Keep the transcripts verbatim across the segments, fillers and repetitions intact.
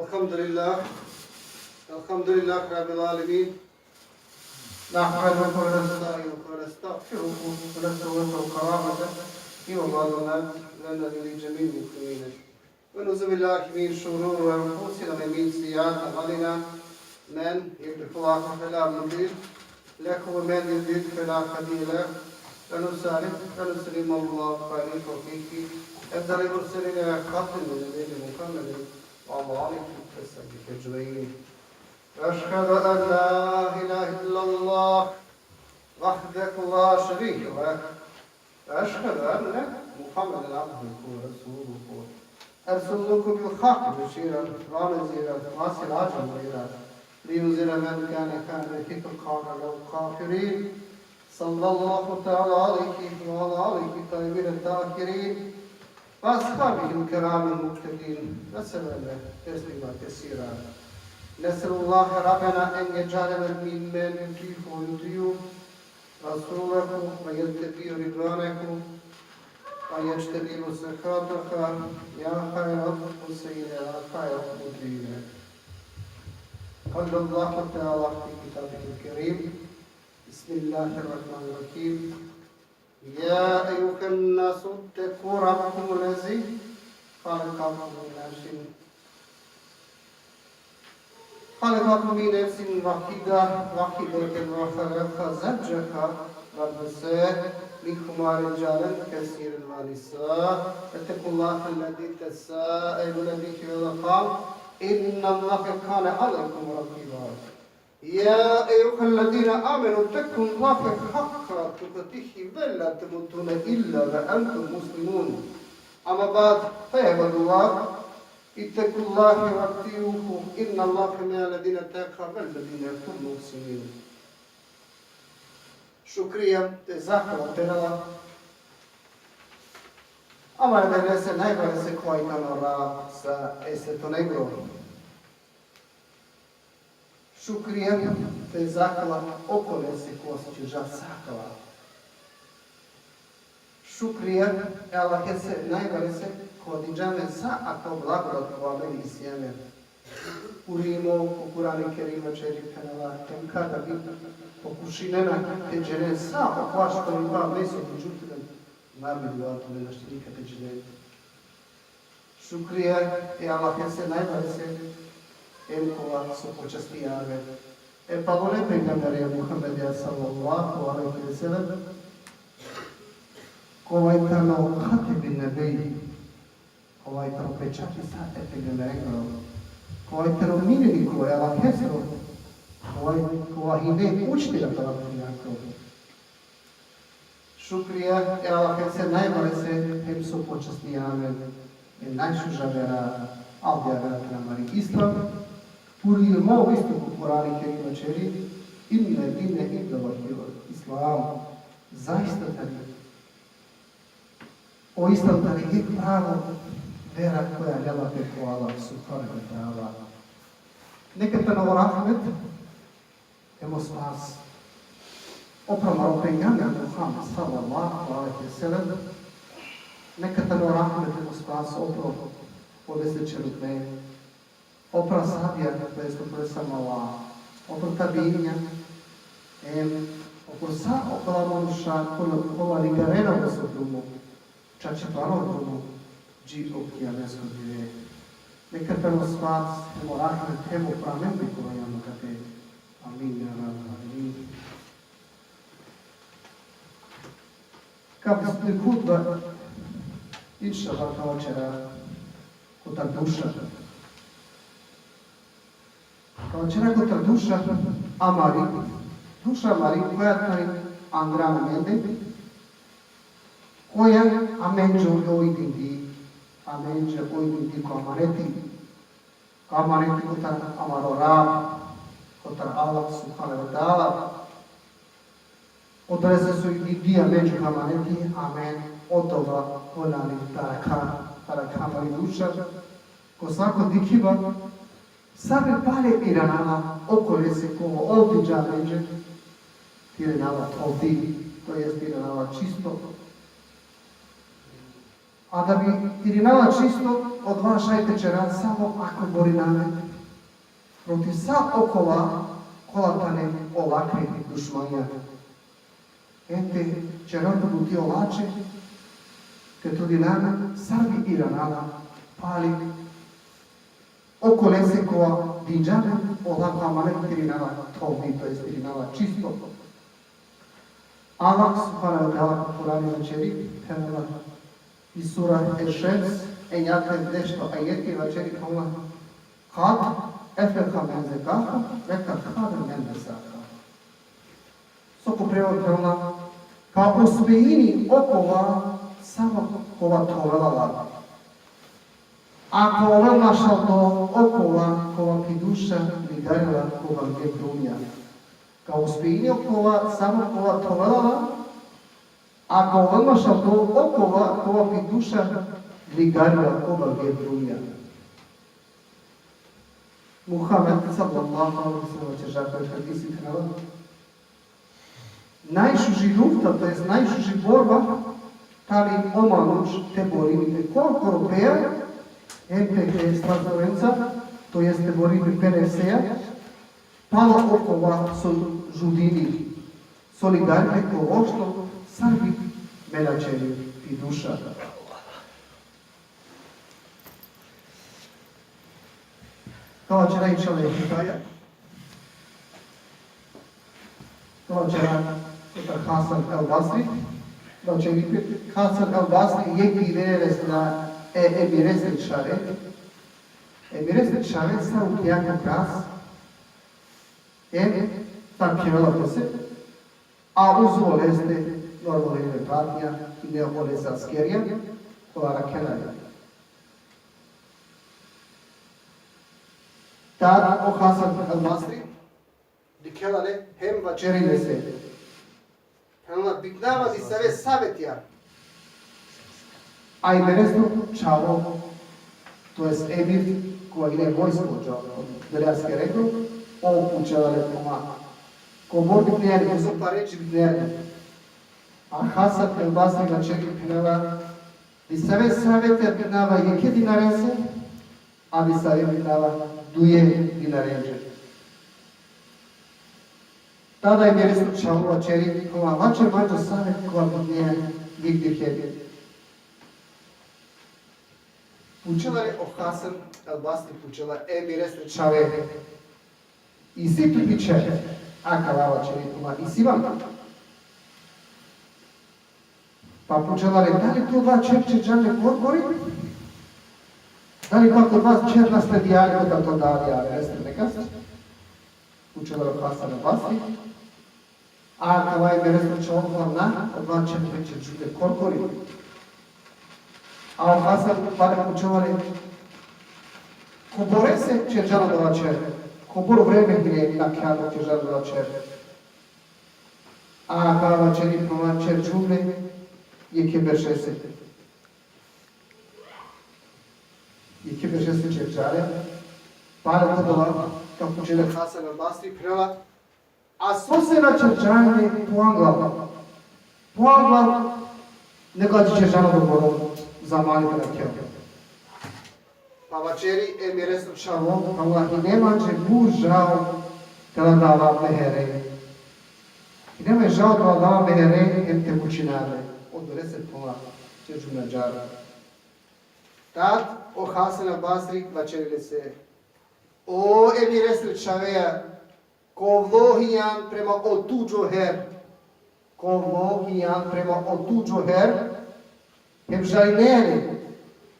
الحمد لله. الحمد لله رب العالمين. نحمده ونستعينه ونستغفره ونسأله الكرامة والمعونة لنا ولجميع المسلمين. ونعوذ بالله من شرور أنفسنا ومن سيئات أعمالنا. من يهده الله فلا مضل له ومن يضلل فلا هادي له. ونصلي ونسلم على خير خلقه أفضل المرسلين خاتم النبيين محمد وعلى آله وصحبه أجمعين. وأشهد أن لا إله إلا الله وحده لا شريك له. وأشهد أن محمدا عبده ورسوله. أرسله بالحق بشيرا ونذيرا وسراجا منيرا لينذر من كان حيا ويحق القول على الكافرين. صلى الله تعالى عليه وعلى آله الطيبين الطاهرين وأصحابه الكرام المقتدين وسلم تسليما كثيرا. نسأل الله ربنا أن يجعلنا ممن يطيعه ويطيع رسوله ويتبع رضوانه ويجتنب سخطه يا خير المسيرين يا خير المديرين. قال الله تعالى في كتابه الكريم: بسم الله الرحمن الرحيم. يا أيها الناس اتقوا ربكم الذي خلقكم من نفس خلقكم من نفس واحدة واحدة وخلق زوجها وبث منهما رجالا كثيرا ونساء. اتقوا الله الذي تساءلون به والأرحام إن الله كان عليكم رقيبا. يا أيها الذين آمنوا اتقوا الله حق تقاته ولا تموتن إلا وأنتم مسلمون. أما بعد، فيا عباد الله، اتقوا الله وأطيعوه إن الله مع الذين اتقوا والذين هم محسنون. Šukrija te zahvala perela amare Devlese najbarese, kova i tano Rab sa e sveto negro. Šukrija te zahvala okolese kova so ćerđa sa akava. Šukrija e Allahese najbarese, kova dinđa amen sa akava blagodat kova amen isi amen. Urimo ko Kurani Kerim vaćeri, phenela, hem kada bi pokušinena te dženen sa okova što ima amen so dinđum tumen, na bi dova tumen našti nikad te dženen. Šukrija e Allahese najbarese, em kova so počastija amen e palune pejgambereja Muhammedeja sallallahu alejhi ve sellem, kova i tano Hatibin Nebeji, kova i tano pečati sa e pejgamberengoro, kova i tano mileniko e Allahesoro, kova i, kova hine učitelja taro dunjakro. Šukrija e Allahese najbarese, hem so počastija amen e najšuža vera, avdive vera tani amari islam. Urimo isto ko Kurani Kerim vaćeri: إن الدين عند الله الإسلام. Zaista tani o islam tani jekh pravo vera koja lela pe ko Allah subhanehu ve teala. Neka tano rahmet hem o spas opro amaro pejgamber Muhammed sallallahu alejhi ve sellem. Neka tano rahmet hem o spas opro olese čerutne, opro ashabija, to jest opro sa amala, opro tabiinja, em opro sa okola manuša kola, kola ligarena oleso drumo, čačipano drumo, dži o kijamesko dive. Neka tano spas hem o rahmet hem opro amen bi kova hijam akate. Amin, ja Rabbel alemin. Ka prisutni hutba, inšallah, ka vaćera kotar duša. Ka vaćera kotar duša amari, duša amari koja tani angra amende, koja amenđe oj dindi, amenđe oj dindi ko amaneti. Ka amaneti kotar amaro Rab, kotar Allah subhanehu ve teala. Odolese so i dindi amenđe ka amaneti, amen odova holani te arakha, te arakha amari duša. Ko sako dikhiba, save pale iranava okolese kova ov dinđa amenđe, te iranava thovdi, to jest te iranava čisto. A da bi irinala čisto, odova šaj te ćera samo ako borina amen protiv sa okola kola tane olakri dušmanja. Em te ćera buti olačhe, te trudina amen sar bi irinala pali okolese kova dinđa amen ola amanet, te irinala thovni, to jest te irinala čisto. Allah subhanehu ve teala ko Kur'ani vaćeri, phenela, i sura Eš-Šems, enjato nešto ajeti vaćeri, phenela: "Kad efleha men zekkaha, ve kad habe men dessaha." So ko prevod, phenela, ka uspejini okova samo kova thovela lav. A ka ovel našaldo okova kova pi duša ligarela ko vargje drumja. Ka uspejini okova samo kova thovela lav, a ka ovel našaldo okova kova pi duša ligarela ko vargje drumja. Muhammed sallallahu alejhi ve sellem vaćerđa ko hadisi, phenela: Najšuži lufta, to jest najšuži borba, tani o manuš te borini pe korkoro peja, em pe, e, stvarstvorenca, to jest te borini pe, pe nefseja, palo okova so žudini, so ligari pe ko vošno, sar bi mela ćeri pi duša. Ka vaćera inšallah hikaja. Ka vaćera kotar Hasan el Basri. Vaćeri pe Hasan el Basri, jekh dive resna e emiresre čhave. Emiresre čhave sa uklja ko kras. Em sa phenela pese. A uzo oleste normalno ine pratnja, ine oleste askerja, kola rakhena le. Tad o Hasan el Basri dikhela le hem vaćeri lese: Phenela, bitnava disave savetja. A emiresro čhavo, to jest emir, kova ine vojskovođa dole askerengo, ov pučela le, phenela, kobor bitnea le, ko so pareči bitnea le. A Hasan el Basri vaćeri, phenela, disave savetja bitnava jekhe dinarese, a disave bitnava duje dinarenđe. Tada emiresro čhavo vaćeri, phenela, vaćer manđe savet kova bitnea jekh dirhem. Pučela le o Hasan el Basri, pučela emiresre čhave: Isi tu pi ćher? A kava vaćeri, phenela, isi man. Pa pučela le: Dali tu odova ćher ćerđan le korkori? Dali pak odova ćher nasledija le kotar to dadi, a resne nekas? Pučela le o Hasan el Basri. A kava emiresro čhavo: Na, odova ćher me ćerđum le korkori. A o Hasan pale pučela le: Koborese ćerđan odova ćher? Kobor vreme hine nakhja dok ćerđan odova ćher? A kava vaćeri, phenela, ćerđum le jekhe beršese. Jekhe beršese ćerđa le. Pale odova ka pučel le Hasan el Basri, phenela: A sose na ćerđan le poangla? Poangla, nego ađe ćerđan odobor zamani te nakhel. Pa vaćeri emiresro čhavo, phenela, hine manđe but žao te la dava mehere. Hine manđe žao te la dava mehere, hem te mučina le. Odolese, phenela, ćerđum le ađahar. Tad o Hasan el Basri vaćeri lese: O emiresre čhaveja, kovlo hijan prema o tuđo her. Kovlo hijan prema o tuđo her, hem žalinea le,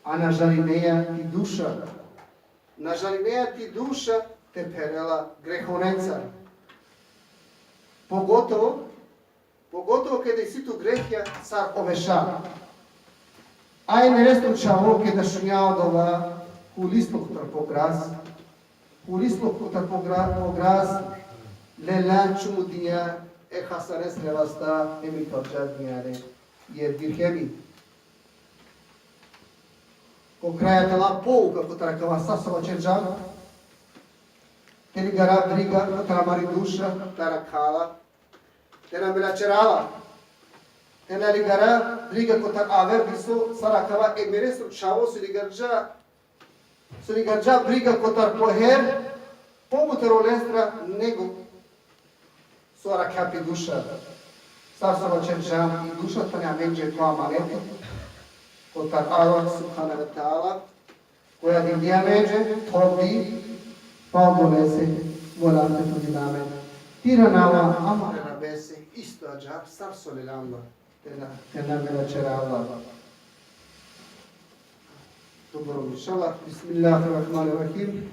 a na žalinea ti duša. Na žalinea ti duša te pherela grehonencar. Pogotovo, pogotovo keda isi tu grehja sar o veša. A emiresro čhavo keda šunđa odova, hulislo kotar po gras, hulislo kotar po gra-, po gras, lela čumudinđa e Hasanesre vasta, hem ikalđa dinđa le jekh dirhemi. Ko kraj tela pouka kotar kava sa so vaćerđam, te ligara briga kotar amari duša, te arakha la, te na mela ćera la. Te na ligara briga kotar aver diso, sar akava e mere so čhavo so ligarđa, so ligarđa briga kotar poher, pobutar olestar nego so arakha pi duša. Sar so vaćerđam, i duša tani amenđe ko amaneti kotar Allah subhanahu ve teala, koja didi amenđe, thov di, pa odolese, vola te tu dida amen. Te iranava amare Rabese isto ađahar sar so lela amendar. Te na, te na meraćera Allah. Dobro, inšallah. Bismillahirrahmanirrahim.